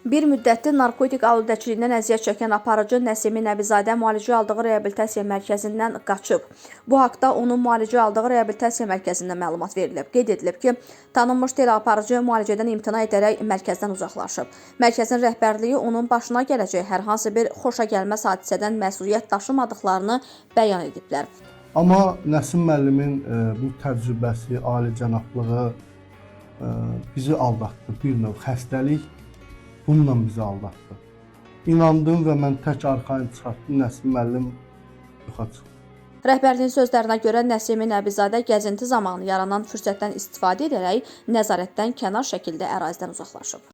Bir müddətdir narkotik aludəçiliyindən əziyyət çəkən aparıcı Nəsimi Nəbizadə müalicə aldığı reabilitasiya mərkəzindən qaçıb. Bu haqda onun müalicə aldığı reabilitasiya mərkəzindən məlumat verilib. Qeyd edilib ki, tanınmış teleaparıcı müalicədən imtina edərək mərkəzdən uzaqlaşıb. Mərkəzin rəhbərliyi onun başına gələcək hər hansı bir xoşagəlməz hadisədən məsuliyyət daşımadıqlarını bəyan ediblər. Amma Nəsim müəllimin bu təcrübəsi, alicənablığı bizi aldatdı. Bir növ xəstəlik bununla bizi aldatdı. İnandım və mən tək arxayın çıxartdım, Nəsim müəllim yoxa çıxdı. Rəhbərliyin sözlərinə görə Nəsimi Nəbizadə gəzinti zamanı yaranan fürsətdən istifadə edərək nəzarətdən kənar şəkildə ərazidən uzaqlaşıb.